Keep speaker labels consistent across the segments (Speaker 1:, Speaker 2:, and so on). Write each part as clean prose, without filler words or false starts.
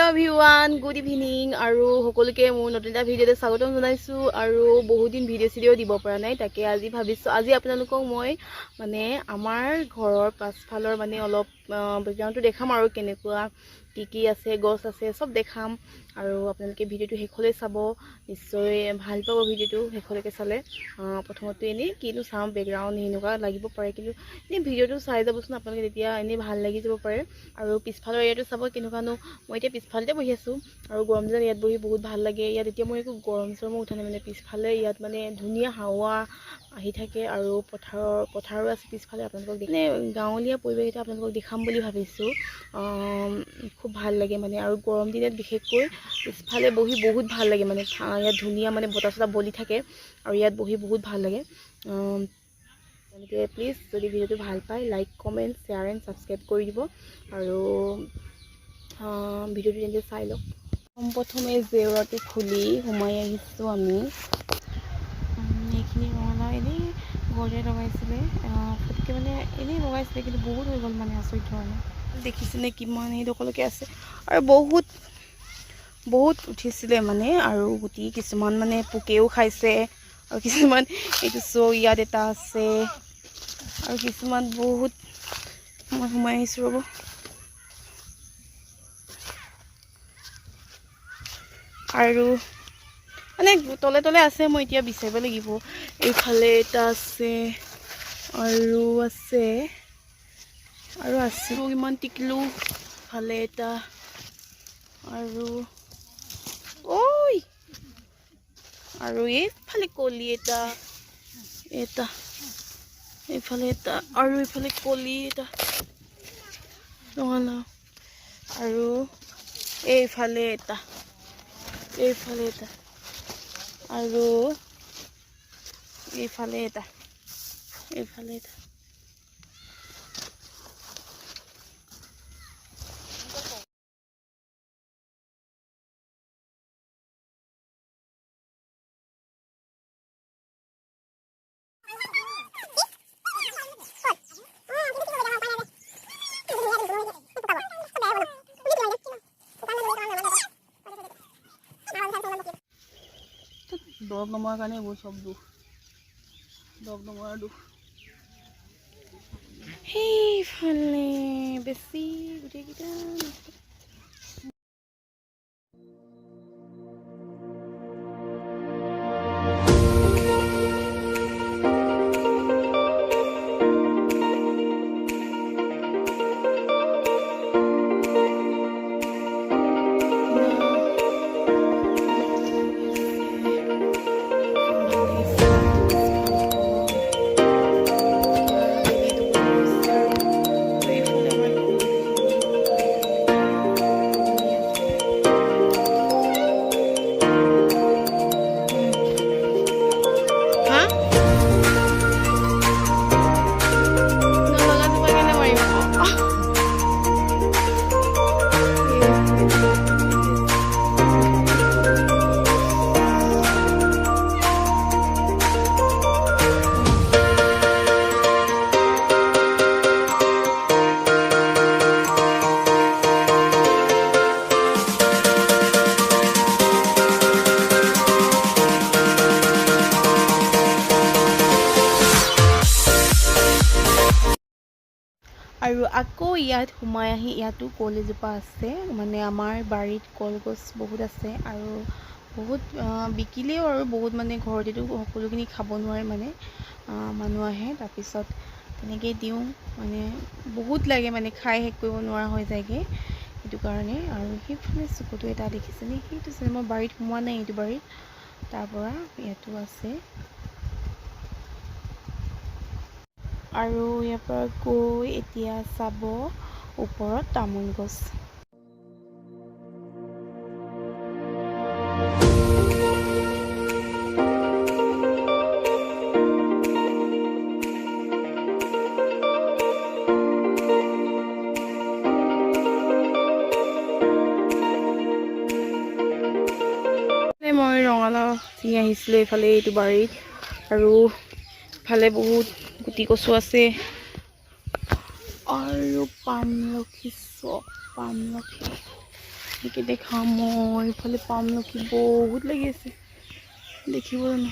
Speaker 1: Hello' everyone, good evening আৰু সকলোকে মোৰ নতুন এটা ভিডিঅ'তে স্বাগতম জনাইছোঁ। আৰু বহুত দিন ভিডিঅ' চিডিঅ' দিব পৰা নাই, তাকে আজি ভাবিছোঁ আজি আপোনালোকক মই মানে আমাৰ ঘৰৰ পাছফালৰ মানে অলপ বেকগ্ৰাউণ্ডটো দেখাম আৰু কেনেকুৱা কি কি আছে, গছ আছে, চব দেখাম। আৰু আপোনালোকে ভিডিঅ'টো শেষলৈ চাব, নিশ্চয় ভাল পাব ভিডিঅ'টো শেষলৈকে চালে। প্ৰথমতে এনেই কিনো চাওঁ, বেকগ্ৰাউণ্ড সেনেকুৱা লাগিব পাৰে, কিন্তু এনেই ভিডিঅ'টো চাই যাবচোন আপোনালোকে, তেতিয়া এনেই ভাল লাগি যাব পাৰে। আৰু পিছফালৰ এৰিয়াটো চাব কেনেকুৱানো। মই এতিয়া পিছফালতে বহি আছোঁ আৰু গৰম দিনত ইয়াত বহি বহুত ভাল লাগে। ইয়াত এতিয়া মই একো গৰম চৰমো উঠা নাই, মানে পিছফালে ইয়াত মানে ধুনীয়া হাৱা আহি থাকে আৰু পথাৰো আছে পিছফালে। আপোনালোকক মানে গাঁৱলীয়া পৰিৱেশ এটা আপোনালোকক দেখাম বুলি ভাবিছোঁ। খুব ভাল লাগে মানে, আৰু গৰম দিনত বিশেষকৈ পিছফালে বহি বহুত ভাল লাগে। মানে ইয়াত ধুনীয়া মানে বতাহ চতাহ বলি থাকে আৰু ইয়াত বহি বহুত ভাল লাগে। আপোনালোকে প্লিজ যদি ভিডিঅ'টো ভাল পায়, like, comment, share and subscribe কৰি দিব আৰু ভিডিঅ'টো তেন্তে চাই লওক। প্ৰথমে জেওৰাটো খুলি সোমাই আহিছোঁ আমি। এইখিনি ৰঙালাও এনেই ঘৰতে লগাইছিলে, ফটকৈ মানে এনেই লগাইছিলে, কিন্তু বহুত হৈ গ'ল মানে আচৰিত ধৰণে। দেখিছেনে কিমান সেইডোখৰলৈকে আছে আৰু বহুত বহুত উঠিছিলে মানে। আৰু গুটি কিছুমান মানে পোকেও খাইছে আৰু কিছুমান এইটো চ' ইয়াত এটা আছে আৰু কিছুমান বহুত। মই সোমাই আহিছোঁ, ৰ'ব। আৰু মানে তলে তলে আছে, মই এতিয়া বিচাৰিব লাগিব। এইফালে এটা আছে আৰু আছে আৰু আছে। ইমান টিকলো ফালে এটা আৰু ঐ আৰু এইফালে কলি এটা এটা, এইফালে এটা আৰু এইফালে কলি এটা ৰঙালাও আৰু এইফালে এটা, এইফালে এটা আৰু এইফালে এটা, এইফালে এটা।
Speaker 2: দৰৱ নমৰাৰ কাৰণে এইবোৰ চব দুখ, দৰৱ নমৰাৰ দুখ।
Speaker 1: সেইফালে বেছি গোটেইকেইটা। হা, নলগা জোপা কেনে মাৰিব? আৰু আকৌ ইয়াত সোমাই আহি ইয়াতো কল এজোপা আছে। মানে আমাৰ বাৰীত কলগছ বহুত আছে আৰু বহুত বিকিলেও আৰু বহুত মানে ঘৰতেতো সকলোখিনি খাব নোৱাৰে, মানে মানুহ আহে, তাৰপিছত তেনেকেই দিওঁ। মানে বহুত লাগে, মানে খাই শেষ কৰিব নোৱাৰা হৈ যায়গৈ, সেইটো কাৰণে। আৰু সেইফালে চুকতো এটা দেখিছেনে? সেইটো চাইডে মই বাৰীত সোমোৱা নাই, এইটো বাৰীত। তাৰপৰা ইয়াতো আছে আৰু ইয়াৰ পৰা গৈ এতিয়া চাব ওপৰত তামোল গছ। মই ৰঙালাও ছিঙি আহিছিলোঁ এইফালে এইটো বাৰীত আৰু ইফালে বহুত গুটি কচু আছে আৰু পামলখি, চব পামলখি। এনেকৈ দেখাম মই। এইফালে পামলখি বহুত লাগি আছে, দেখিব জানো?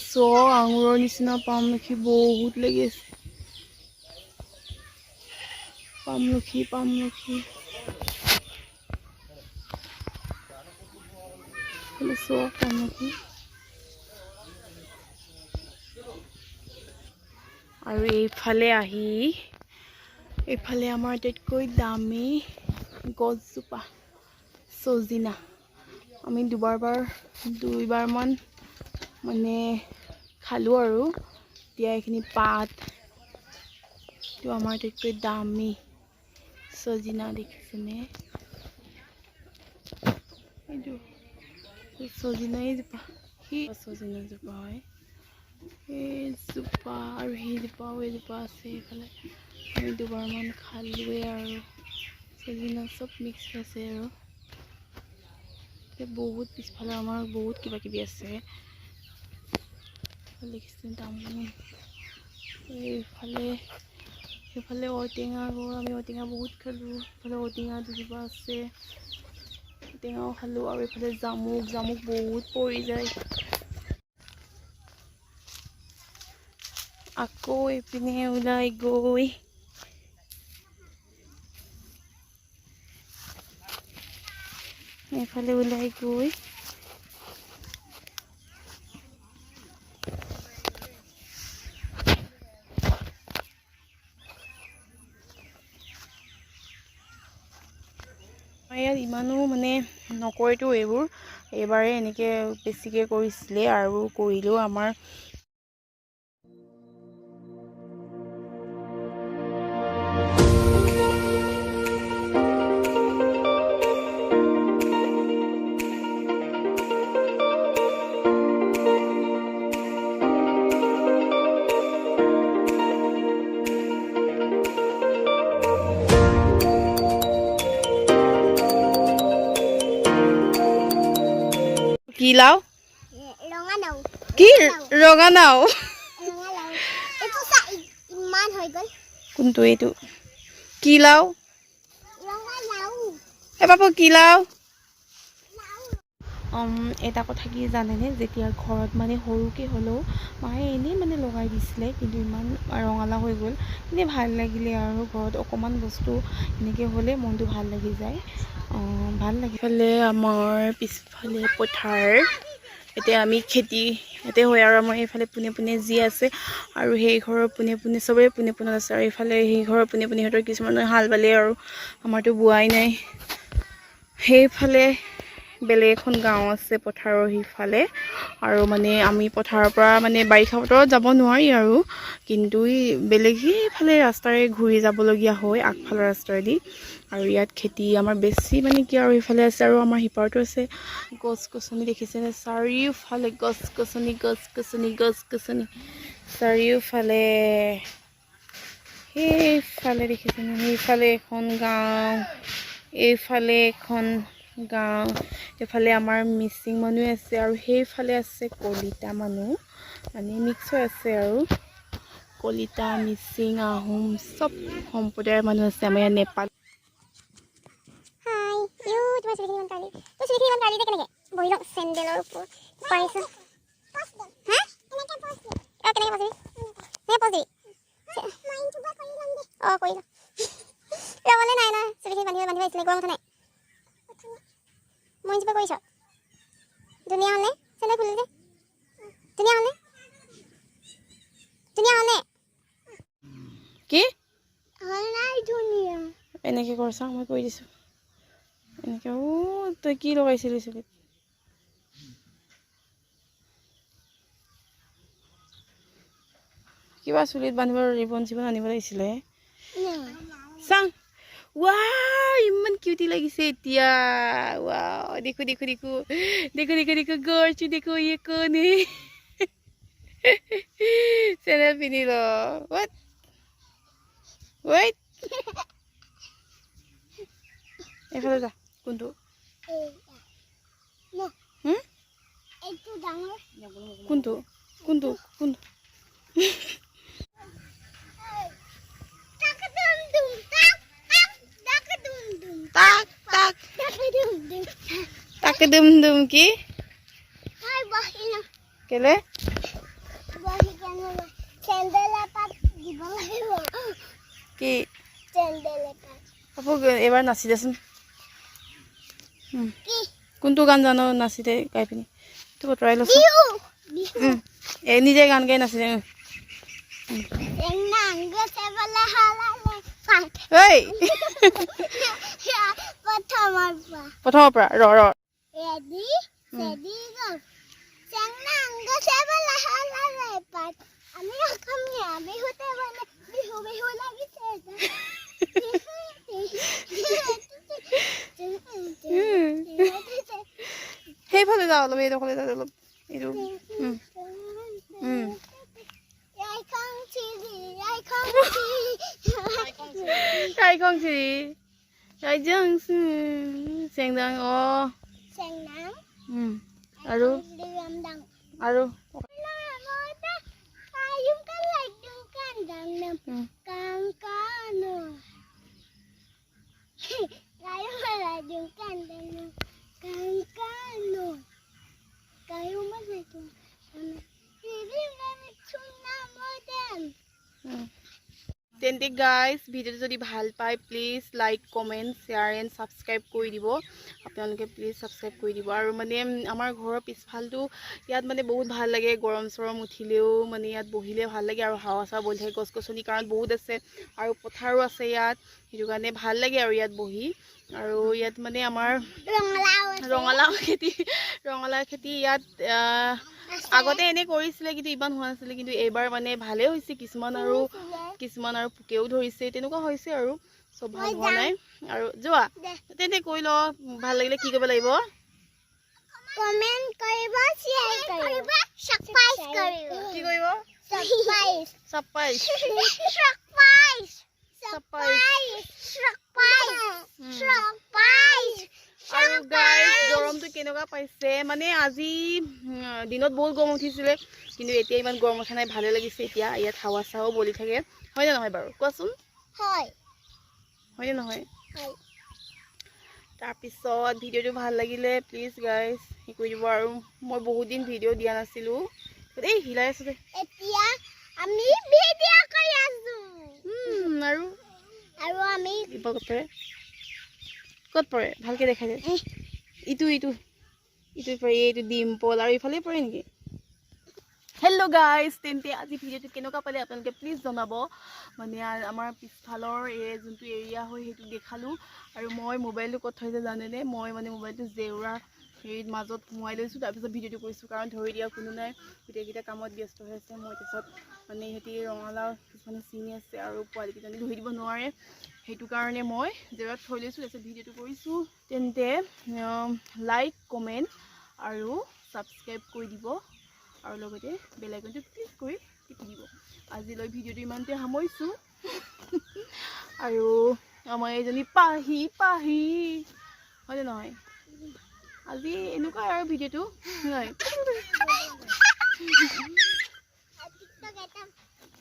Speaker 1: চব আঙুৰৰ নিচিনা পামলখি বহুত লাগি আছে। পামলখি পামলখি চব পামলখি। আৰু এইফালে আহি এইফালে আমাৰ আটাইতকৈ দামী গছজোপা চজিনা। আমি দুইবাৰমান মানে খালোঁ আৰু। এতিয়া এইখিনি পাত, এইটো আমাৰ আটাইতকৈ দামী চজিনা, দেখিছেনে? এইটো চজিনা, এইজোপা সেই চজিনাজোপা হয়, এইজোপা আৰু সেইজোপাও এজোপা আছে এইফালে। আমি দুবাৰমান খালোঁৱে আৰু। চজিনা চব মিক্স আছে আৰু। এতিয়া বহুত পিছফালে আমাৰ বহুত কিবা কিবি আছে, দেখিছে তামোল। এইফালে সেইফালে ঔটেঙা গছ, আমি ঔটেঙা বহুত খালোঁ। এইফালে ঔটেঙা দুজোপা আছে, টেঙাও খালোঁ। আৰু এইফালে জামুক, জামুক বহুত পৰি যায়। আকৌ এইপিনে ওলাই গৈ এইফালে ওলাই গৈ ইয়াত ইমানো মানে নকৰেতো এইবোৰ, এইবাৰে এনেকৈ বেছিকৈ কৰিছিলে আৰু কৰিলেও আমাৰ। কি লাও? কি ৰঙালাও? কোনটো এইটো? কি লাও? এ বাপু কি লাও? এটা কথা কি জানেনে, যেতিয়া ঘৰত মানে সৰুকৈ হ'লেও মায়ে এনেই মানে লগাই দিছিলে, কিন্তু ইমান ৰঙালাও হৈ গ'ল, এনেই ভাল লাগিলে আৰু। ঘৰত অকণমান বস্তু এনেকৈ হ'লে মনটো ভাল লাগি যায়, ভাল লাগে। ইফালে আমাৰ পিছফালে পথাৰ, এতিয়া আমি খেতি ইয়াতে হয় আৰু। আমাৰ এইফালে পোনে পোনে যি আছে আৰু সেই ঘৰৰ পোনে পোনে চবেই পোনে পোনে আছে। আৰু এইফালে সেই ঘৰৰ পোনে পোনে সিহঁতৰ কিছুমানে হাল বালে আৰু, আমাৰতো বোৱাই নাই। সেইফালে বেলেগ এখন গাঁও আছে পথাৰৰ সিফালে। আৰু মানে আমি পথাৰৰ পৰা মানে বাৰিষা বতৰত যাব নোৱাৰি আৰু, কিন্তু বেলেগ সেইফালে ৰাস্তাৰে ঘূৰি যাবলগীয়া হয়, আগফালৰ ৰাস্তাৰেদি। আৰু ইয়াত খেতি আমাৰ বেছি মানে কি আৰু সেইফালে আছে আৰু আমাৰ সিপাৰতো আছে। গছ গছনি দেখিছেনে? চাৰিওফালে গছ গছনি, গছ গছনি, গছ গছনি চাৰিওফালে। সেইফালে দেখিছেনে? সেইফালে এখন গাঁও, এইফালে এখন গাঁও, এইফালে আমাৰ মিচিং মানুহ আছে আৰু সেইফালে আছে কলিতা মানুহ, মানে মিক্স হৈ আছে আৰু। কলিতা, মিচিং, আহোম চব সম্প্ৰদায়ৰ মানুহ আছে আমাৰ ইয়াত। নেপাল। কি এনেকৈ কৰছা? মই কৈ দিছোঁ এনেকৈ। অ' তই কি লগাইছিলি চুলিত? কিবা চুলিত বান্ধিব ৰিবন চিবন আনিব লাগিছিলে। চাং, ৱাও ইমান কিউটি লাগিছে এতিয়া। ৱাও দেখো দেখো দেখো দেখো দেখো দেখো গৰচু দেখো, ইয়ে কোন চেনেল পিন্ধি ল। What wait, এইফালে যা। কোনটো? কোনটো কোনটো কোনটো? তাক তাক। তাকে দুম দুম কি
Speaker 3: মই বহি লওঁ।
Speaker 1: কেলে?
Speaker 3: বহি কেনে চেণ্ডেল এপাত দিব লাগিব।
Speaker 1: কি?
Speaker 3: চেণ্ডেল এপাত।
Speaker 1: হ'ব, এবাৰ নাচি দেচোন।
Speaker 3: কি?
Speaker 1: কোনটো গান জানো নাচি দে গাই পিনি। তোক আঁতৰাই লৈছোঁ।
Speaker 3: বিহু বিহু।
Speaker 1: এই নিজে গান গাই নাচি দে।
Speaker 3: চেংনাং গছে বোলে সলালে পাত।
Speaker 1: ঐ।
Speaker 3: প্ৰথমৰ পৰা।
Speaker 1: প্ৰথমৰ পৰা, ৰ ৰ।
Speaker 3: ৰেডি ৰেডি গ। চেংনাং গছে বোলে সলালে পাত, আমি অসমীয়া বিহুতে বোলে বিহু বিহু লাগিছে।
Speaker 1: সেইফালে যাওঁ অলপ, এইডোখৰলৈ যাওঁ অলপ, এইটো। উম। ৰাইখং চিৰি ৰাইজং চেংদাং অ। আৰু আৰু তেন্তে গাইজ, ভিডিঅ'টো যদি ভাল পায়, please like, comment, share and subscribe কৰি দিব আপোনালোকে। প্লিজ ছাবস্ক্ৰাইব কৰি দিব। আৰু মানে আমাৰ ঘৰৰ পিছফালটো ইয়াত মানে বহুত ভাল লাগে। গৰম চৰম উঠিলেও মানে ইয়াত বহিলে ভাল লাগে আৰু হাৱা চাৱা বলি থাকে, গছ গছনি কাৰণ বহুত আছে আৰু পথাৰো আছে ইয়াত, সেইটো কাৰণে ভাল লাগে আৰু ইয়াত বহি। আৰু ইয়াত মানে আমাৰ ৰঙালাও খেতি ইয়াত আগতে এনেই কৰিছিলে, কিন্তু ইমান হোৱা নাছিলে। কিন্তু এইবাৰ মানে ভালেই হৈছে কিছুমান আৰু কিছুমান আৰু পোকেও ধৰিছে, তেনেকুৱা হৈছে আৰু চব ভাল হোৱা নাই। আৰু যোৱা তেন্তে কৈ ল, ভাল লাগিলে কি কৰিব লাগিব?
Speaker 3: কমেন্ট কৰিব, শ্বেয়াৰ কৰিব, সাবস্ক্ৰাইব কৰিব।
Speaker 1: কি কৰিব?
Speaker 3: Subscribe.
Speaker 1: Subscribe.
Speaker 3: Subscribe.
Speaker 1: Subscribe.
Speaker 3: Subscribe. Subscribe.
Speaker 1: আৰু গাইজ, গৰমটো কেনেকুৱা পাইছে? মানে আজি দিনত বহুত গৰম উঠিছিলে, কিন্তু এতিয়া ইমান গৰম উঠা নাই, ভালে লাগিছে এতিয়া। ইয়াত হাৱা চাৱাও বলি থাকে, হয়নে নহয় বাৰু কোৱাচোন?
Speaker 3: হয়।
Speaker 1: হয়নে নহয়?
Speaker 3: হয়।
Speaker 1: তাৰপিছত ভিডিঅ'টো ভাল লাগিলে প্লিজ গাইজ হেৰি কৰি দিব। আৰু মই বহুত দিন ভিডিঅ' দিয়া নাছিলোঁ। এই হিলাই আছোঁ দে।
Speaker 3: এতিয়া আমি ভিডিঅ' কৰি আছো।
Speaker 1: আৰু
Speaker 3: আৰু আমি
Speaker 1: দিব ক'ত পৰে, ক'ত পৰে ভালকৈ দেখাই দে। ইটো ইটো ইটো পৰে, এইটো ডিম্পল। আৰু ইফালে পৰে নেকি? হেল্ল' গাইজ, তেন্তে আজি ভিডিঅ'টো কেনেকুৱা পালে আপোনালোকে প্লিজ জনাব। মানে আমাৰ পিছফালৰ এই যোনটো এৰিয়া হয় সেইটো দেখালোঁ। আৰু মই মোবাইলটো ক'ত থৈছে জানেনে? মই মানে মোবাইলটো জেওৰা হেৰিত মাজত সোমোৱাই লৈছোঁ, তাৰপিছত ভিডিঅ'টো কৰিছোঁ, কাৰণ ধৰি দিয়া কোনো নাই, গোটেইকেইটা কামত ব্যস্ত হৈ আছে। মই তাৰপিছত মানে সিহঁতি ৰঙালাও কিছুমানে ছিঙি আছে আৰু পোৱালিকেইজনী ধৰি দিব নোৱাৰে, সেইটো কাৰণে মই জেওৰাত থৈ লৈছোঁ, তাৰপিছত ভিডিঅ'টো কৰিছোঁ। তেন্তে লাইক, কমেণ্ট আৰু ছাবস্ক্ৰাইব কৰি দিব আৰু লগতে বেল আইকনটো ক্লিক কৰি টিপি দিব। আজিলৈ ভিডিঅ'টো ইমানতে সামৰিছোঁ। আৰু আমাৰ এইজনী পাহি পাহি, হয়নে নহয়? আজি এনেকুৱাই আৰু ভিডিঅ'টো নহয়।
Speaker 3: টিকটক এটা।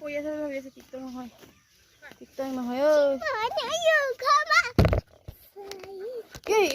Speaker 1: কৰি আছে বুলি ভাবি আছে। টিকটক নহয়, টিকটক নহয়। ঐ।
Speaker 3: ক্ষমা।
Speaker 1: এই।